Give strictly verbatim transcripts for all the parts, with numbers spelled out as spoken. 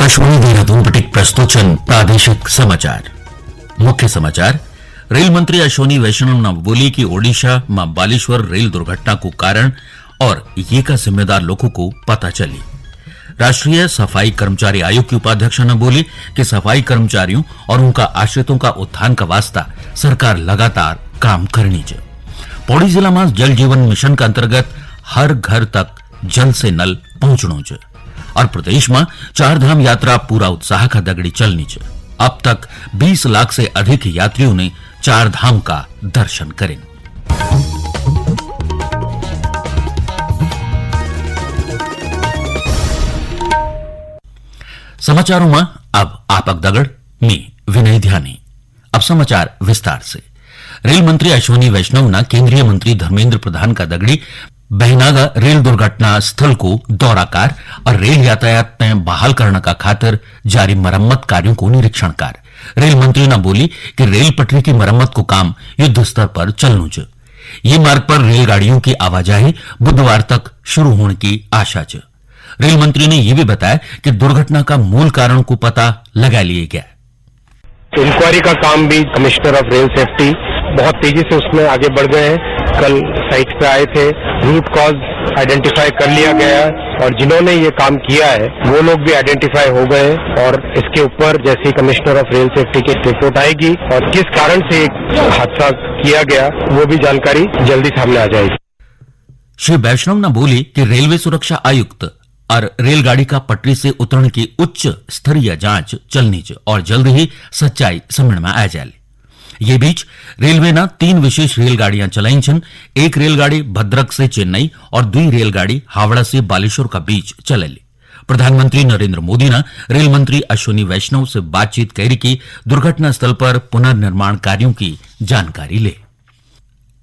आकाशवाणी देहरादून पटिक प्रस्तुत छन प्रादेशिक समाचार। मुख्य समाचार, रेल मंत्री अश्विनी वैष्णव न बोली कि ओडिशा मा बालेश्वर रेल दुर्घटना को कारण और ये का जिम्मेदार लोगों को पता चली। राष्ट्रीय सफाई कर्मचारी आयोग की उपाध्यक्ष ने बोली कि सफाई कर्मचारियों और उनका आश्रितों का उत्थान का वास्ता सरकार लगातार काम करनी च। पौड़ी जिला में जल जीवन मिशन का अंतर्गत हर घर तक जल से नल पहुंचणो च। और प्रदेश में चार धाम यात्रा पूरा उत्साह का दगड़ी चलनी च। अब तक बीस लाख से अधिक यात्रियों ने चार धाम का दर्शन करें। समाचारों में अब आपक दगड़ में विनय ध्यानी। अब समाचार विस्तार से। रेल मंत्री अश्विनी वैष्णव ना केंद्रीय मंत्री धर्मेंद्र प्रधान का दगड़ी बहनागा रेल दुर्घटना स्थल को दौरा कार और रेल यातायात ने बहाल करने का खातिर जारी मरम्मत कार्यों को निरीक्षण कार। रेल मंत्री ना बोली कि रेल पटरी की मरम्मत को काम युद्ध स्तर पर चलनू च। ये मार्ग पर रेलगाड़ियों की आवाजाही बुधवार तक शुरू होने की आशा च। रेल मंत्री ने ये भी बताया कि दुर्घटना का मूल कारण को पता लगा लिए गया। इंक्वायरी का काम भी कमिश्नर ऑफ रेल सेफ्टी बहुत तेजी से उसमें आगे बढ़ गए हैं। कल साइट पे आए थे, रूट कॉज आइडेंटिफाई कर लिया गया है और जिन्होंने ये काम किया है वो लोग भी आइडेंटिफाई हो गए हैं और इसके ऊपर जैसे ही कमिश्नर ऑफ रेल सेफ्टी की रिपोर्ट आएगी और किस कारण से ये हादसा किया गया वो भी जानकारी जल्दी सामने आ जाएगी। श्री वैष्णव ने बोली कि रेलवे सुरक्षा आयुक्त और रेलगाड़ी का पटरी से उतरण की उच्च स्तरीय जांच चलनी च और जल्द ही सच्चाई समझ में आ जाए। ये बीच रेलवे ना तीन विशेष रेलगाड़ियां चलाई छन। एक रेलगाड़ी भद्रक से चेन्नई और दुई रेलगाड़ी हावड़ा से बालेश्वर का बीच चलेली। प्रधानमंत्री नरेंद्र मोदी ना रेल मंत्री अश्विनी वैष्णव से बातचीत करी की दुर्घटना स्थल पर पुनर्निर्माण कार्यों की जानकारी ले।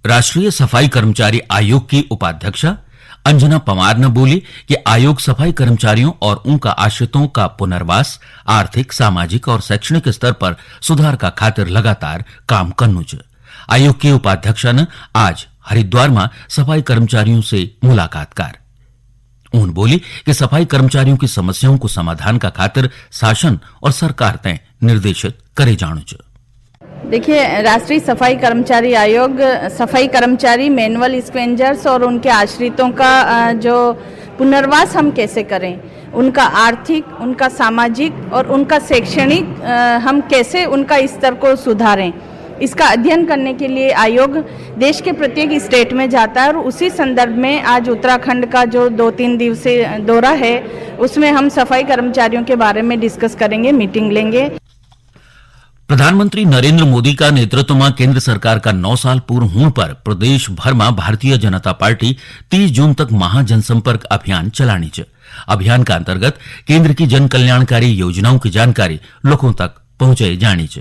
राष्ट्रीय सफाई कर्मचारी आयोग की उपाध्यक्षा अंजना पवार ने बोली कि आयोग सफाई कर्मचारियों और उनका आश्रितों का पुनर्वास, आर्थिक, सामाजिक और शैक्षणिक स्तर पर सुधार का खातिर लगातार काम करनु च। आयोग की उपाध्यक्षा ने आज हरिद्वार में सफाई कर्मचारियों से मुलाकात कर। उन्होंने बोली कि सफाई कर्मचारियों की समस्याओं को समाधान का खातिर शासन और सरकार तय निर्देशित करे जाणु च। देखिए, राष्ट्रीय सफाई कर्मचारी आयोग सफाई कर्मचारी, मैनुअल स्क्वेंजर्स और उनके आश्रितों का, अ, जो पुनर्वास हम कैसे करें, उनका आर्थिक, उनका सामाजिक और उनका शैक्षणिक, अ, हम कैसे उनका स्तर को सुधारें, इसका अध्ययन करने के लिए आयोग देश के प्रत्येक स्टेट में जाता है और उसी संदर्भ में आज उत्तराखंड का जो दो तीन दिवसीय दौरा है, उसमें हम सफाई कर्मचारियों के बारे में डिस्कस करेंगे, मीटिंग लेंगे। प्रधानमंत्री नरेंद्र मोदी का नेतृत्व में केंद्र सरकार का नौ साल पूर्ण होने पर प्रदेश भर में भारतीय जनता पार्टी तीस जून तक महाजनसंपर्क अभियान चलानी च। अभियान का अंतर्गत केंद्र की जन कल्याणकारी योजनाओं की जानकारी लोगों तक पहुंचाई जानी च।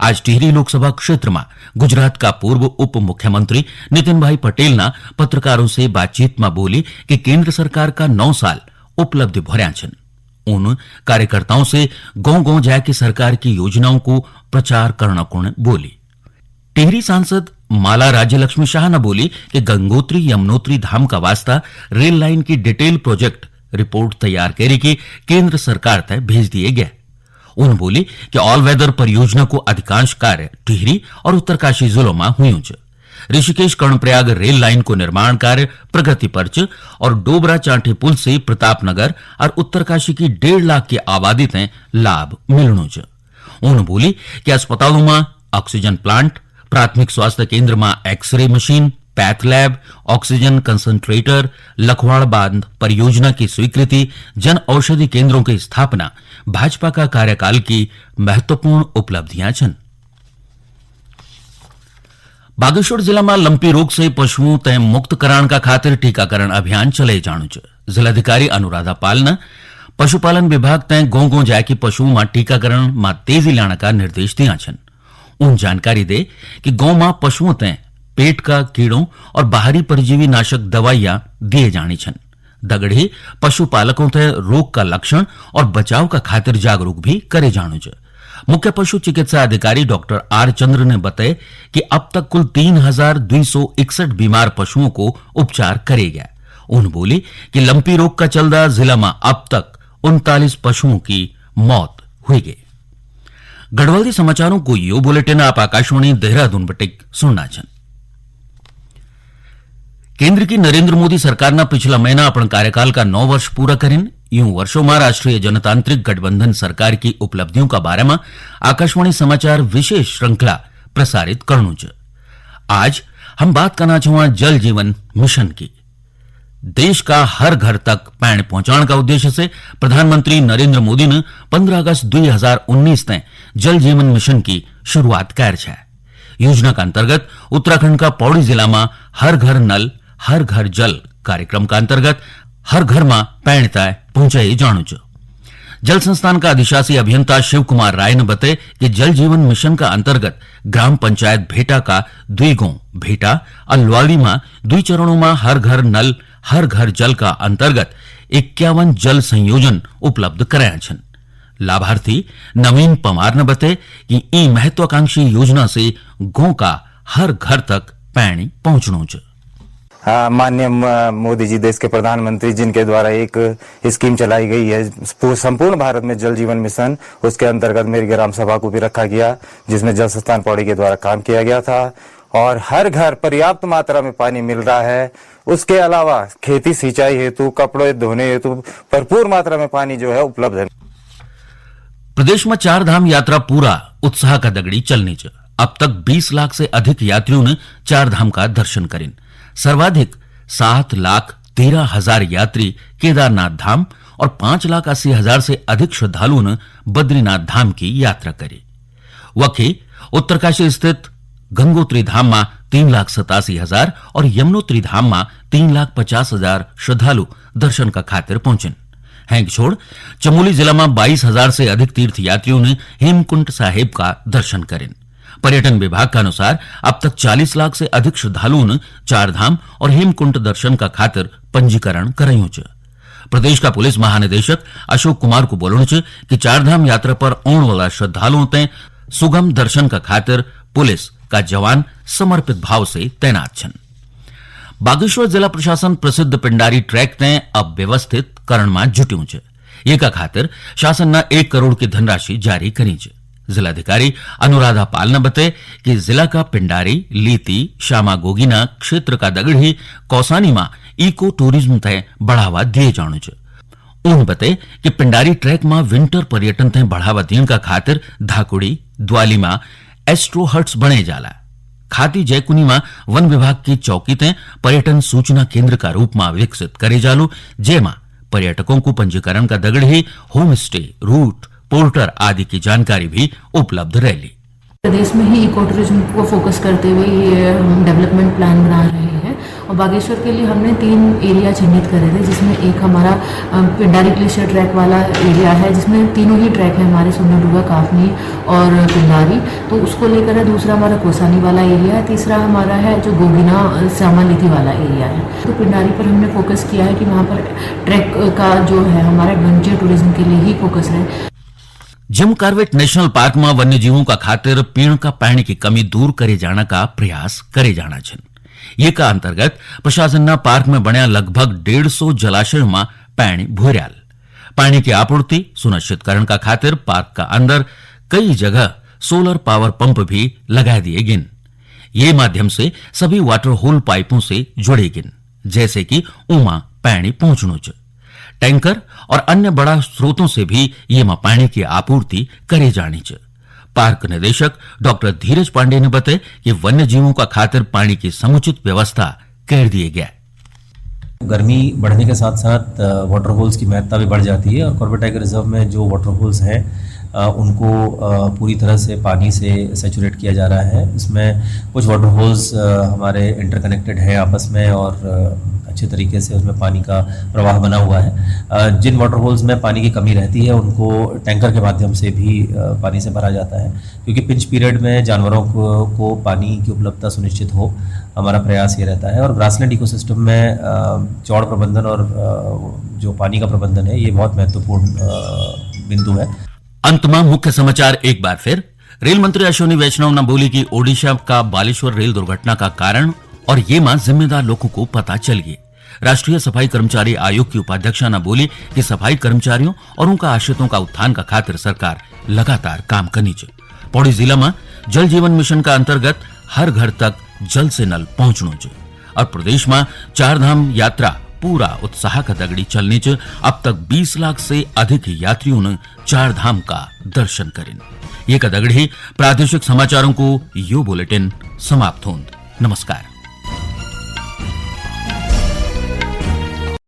आज टिहरी लोकसभा क्षेत्र में गुजरात का पूर्व उप मुख्यमंत्री नितिन भाई पटेल ना पत्रकारों से बातचीत में बोली कि केंद्र सरकार का नौ साल उपलब्धि भर्या छन। उन कार्यकर्ताओं से गांव गांव जाके सरकार की योजनाओं को प्रचार करना कुण बोली। टिहरी सांसद माला राज्यलक्ष्मी शाह ने बोली कि गंगोत्री यमुनोत्री धाम का वास्ता रेल लाइन की डिटेल प्रोजेक्ट रिपोर्ट तैयार करी के केंद्र सरकार तय भेज दिए गए। उन बोली कि ऑल वेदर परियोजना को अधिकांश कार्य टिहरी और उत्तरकाशी जिलों में हुई च। ऋषिकेश कर्णप्रयाग रेल लाइन को निर्माण कार्य प्रगति पर च और डोबरा चांठी पुल से प्रतापनगर और उत्तरकाशी की डेढ़ लाख की आबादी तय लाभ मिलणु च। उन्होंने बोली कि अस्पतालों में ऑक्सीजन प्लांट, प्राथमिक स्वास्थ्य केंद्र में X ray machine, path lab, oxygen concentrator, Lakhwar बांध परियोजना की स्वीकृति, जन औषधि केंद्रों की स्थापना भाजपा का कार्यकाल की महत्वपूर्ण उपलब्धियां छन। बागेश्वर जिला में लंपी रोग से पशुओं तय मुक्त करान का खातिर टीकाकरण अभियान चले जाणु च। जिलाधिकारी अनुराधा पाल ने पशुपालन विभाग तय गांव गांव जाके पशुओं में टीकाकरण में तेजी लाने का निर्देश दिया छन। उन जानकारी दे कि गांव में पशुओं तय पेट का कीड़ों और बाहरी परजीवी नाशक दवाइयां दिए जानी छन। दगड़े पशुपालकों तय रोग का लक्षण और बचाव का खातिर जागरूक भी करे जाणु च। मुख्य पशु चिकित्सा अधिकारी डॉक्टर आर चंद्र ने बताया कि अब तक कुल तीन हजार दो सौ इकसठ बीमार पशुओं को उपचार करे गया। उन्होंने बोली कि लंपी रोग का चलदा जिला में अब तक उनतालीस पशुओं की मौत हुई गई। गढ़वाली समाचारों को यो बुलेटिन आप आकाशवाणी देहरादून बटे सुनना छन। केंद्र की नरेंद्र मोदी सरकार ना पिछला महीना अपन कार्यकाल का नौ वर्ष पूरा करिन। यूं वर्षों में राष्ट्रीय जनतांत्रिक गठबंधन सरकार की उपलब्धियों का बारे में आकाशवाणी समाचार विशेष श्रृंखला प्रसारित करनु च। आज हम बात करना छुआ जल जीवन मिशन की। देश का हर घर तक पाणी पहुंचाण का उद्देश्य से प्रधानमंत्री नरेंद्र मोदी ने पन्द्रह अगस्त दुई हजार उन्नीस तै जल जीवन मिशन की शुरुआत कर छै। योजना का अंतर्गत उत्तराखंड का पौड़ी जिला में हर घर नल, हर घर जल कार्यक्रम का अंतर्गत हर घर में पाणी तय पहुंचाई जाणु च। जल संस्थान का अधिशासी अभियंता शिव कुमार राय ने बताया कि जल जीवन मिशन का अंतर्गत ग्राम पंचायत भेटा का दुई गांव भेटा और लुआड़ी में दुई चरणों में हर घर नल, हर घर जल का अंतर्गत इक्यावन जल संयोजन उपलब्ध कराया छन। लाभार्थी नवीन पवार ने बताया कि ई महत्वाकांक्षी योजना से गांव का हर घर तक पाणी पहुंचणु च। हाँ, माननीय म-, मोदी जी, देश के प्रधानमंत्री, जिनके द्वारा एक स्कीम चलाई गई है पू-, संपूर्ण भारत में जल जीवन मिशन, उसके अंतर्गत मेरी ग्राम सभा को भी रखा गया, जिसमें जल संस्थान पौड़ी के द्वारा काम किया गया था और हर घर पर्याप्त मात्रा में पानी मिल रहा है। उसके अलावा खेती सिंचाई हेतु, कपड़े धोने हेतु भरपूर मात्रा में पानी जो है उपलब्ध है। प्रदेश में चार धाम यात्रा पूरा उत्साह का दगड़ी चलनी च। अब तक बीस लाख से अधिक यात्रियों ने चार धाम का दर्शन करिन। सर्वाधिक सात लाख तेरह हजार यात्री केदारनाथ धाम और पांच लाख अस्सी हजार से अधिक श्रद्धालुओं ने बद्रीनाथ धाम की यात्रा करी। वखे उत्तरकाशी स्थित गंगोत्री धाम में तीन लाख सतासी हजार और यमुनोत्री धाम में तीन लाख पचास हजार श्रद्धालु दर्शन का खातिर पहुंचन। हैंग छोड़ चमोली जिला में बाईस हजार से अधिक तीर्थयात्रियों ने हेमकुंड साहिब का दर्शन करें। पर्यटन विभाग के अनुसार अब तक चालीस लाख से अधिक श्रद्धालुओं ने चार धाम और हेमकुंड दर्शन का खातिर पंजीकरण करायों च। प्रदेश का पुलिस महानिदेशक अशोक कुमार को बोलणु च कि चार धाम यात्रा पर आने वाला श्रद्धालुओं ते सुगम दर्शन का खातिर पुलिस का जवान समर्पित भाव से तैनात छन। बागेश्वर जिला प्रशासन प्रसिद्ध पिंडारी ट्रैक ते अब व्यवस्थित करण में जुट्यों च। येका खातिर शासन ने एक करोड़ की धनराशि जारी करी च। जिलाधिकारी अनुराधा पाल ने बताया कि जिला का पिंडारी, लीती, श्यामा गोगीना क्षेत्र का दगड़ी कौसानी में इको टूरिज्म ते बढ़ावा दिए जाणु च। उन बताया कि पिंडारी ट्रैक में विंटर पर्यटन ते बढ़ावा देने का खातिर धाकुड़ी, द्वाली में एस्ट्रो हट्स बणे जाला। खाती जैकुनी में वन विभाग की चौकी ते पर्यटन सूचना केंद्र का रूप में विकसित करे जालू, जेमा पर्यटकों को पंजीकरण का दगड़ ही होम स्टे, रूट, पोर्टर आदि की जानकारी भी उपलब्ध रह ली। प्रदेश में ही इको टूरिज्म को फोकस करते हुए ये हम डेवलपमेंट प्लान बना रहे हैं और बागेश्वर के लिए हमने तीन एरिया चिन्हित करे थे, जिसमें एक हमारा अ, पिंडारी ग्लेशियर ट्रैक वाला एरिया है, जिसमें तीनों ही ट्रैक है हमारे, सोनाडुगा, काफनी और पिंडारी। तो उसको लेकर है। दूसरा हमारा कोसानी वाला एरिया है। तीसरा हमारा है जो गोगिना, अ, श्यामालिथी वाला एरिया है। तो पिंडारी पर हमने फोकस किया है कि वहाँ पर ट्रैक का जो है हमारा एडवेंचर टूरिज्म के लिए ही फोकस है। जिम कार्बेट नेशनल पार्क में वन्य जीवों का खातिर पीण का पाणी की कमी दूर करे जाणा का प्रयास करे जाणा छन। ये का अंतर्गत प्रशासन ना पार्क में बण्या लगभग डेढ़ सौ जलाशयों में पाणी भोर्याल। पाणी की आपूर्ति सुनिश्चित करण का खातिर पार्क का अंदर कई जगह सोलर पावर पंप भी लगा दिए गिन। ये माध्यम से सभी वाटर होल पाइपों से जुड़े गिन, जैसे कि उमा पाणी पहुंचणो च। टैंकर और अन्य बड़ा स्रोतों से भी ये मा पाणी की आपूर्ति करे जाणी च। पार्क निदेशक डॉक्टर धीरज पांडे ने बताया कि वन्य जीवों का खातिर पाणी की समुचित व्यवस्था कर दिए गया है। गर्मी बढ़ने के साथ-साथ, अ, वाटर होल्स की महत्ता भी बढ़ जाती है और कॉर्बेट टाइगर रिजर्व में जो वाटर होल्स हैं, अ, उनको, अ, पूरी तरह से पानी से सैचुरेट किया जा रहा है। इसमें कुछ वाटर होल्स, अ, हमारे इंटरकनेक्टेड हैं आपस में और, अ, अच्छे तरीके से उसमें पानी का प्रवाह बना हुआ है। अ, जिन वाटर होल्स में पानी की कमी रहती है, उनको टैंकर के माध्यम से भी, अ, पानी से भरा जाता है। क्योंकि पिंच पीरियड में जानवरों को, को पानी की उपलब्धता सुनिश्चित हो, हमारा प्रयास ये रहता है। और ग्रासलैंड इकोसिस्टम में, अ, चौड़ प्रबंधन और, अ, जो पानी का प्रबंधन है, ये बहुत महत्वपूर्ण, अ, बिंदु है। अंत में मुख्य समाचार एक बार फिर। रेल मंत्री अश्विनी वैष्णव ने बोली कि ओडिशा का बालेश्वर रेल दुर्घटना का कारण और ये मां जिम्मेदार लोगों को पता चल गए। राष्ट्रीय सफाई कर्मचारी आयोग की उपाध्यक्षा ना बोली कि सफाई कर्मचारियों और उनका आश्रितों का उत्थान का खातिर सरकार लगातार काम करनी च। पौड़ी जिला में जल जीवन मिशन का अंतर्गत हर घर तक जल से नल पहुंचणो च। और प्रदेश में चार धाम यात्रा पूरा उत्साह का दगड़ी चलनी च। अब तक बीस लाख से अधिक यात्रियों ने चार धाम का दर्शन करिन। ये का दगड़ी प्रादेशिक समाचारों को यो बुलेटिन समाप्त होंद। नमस्कार।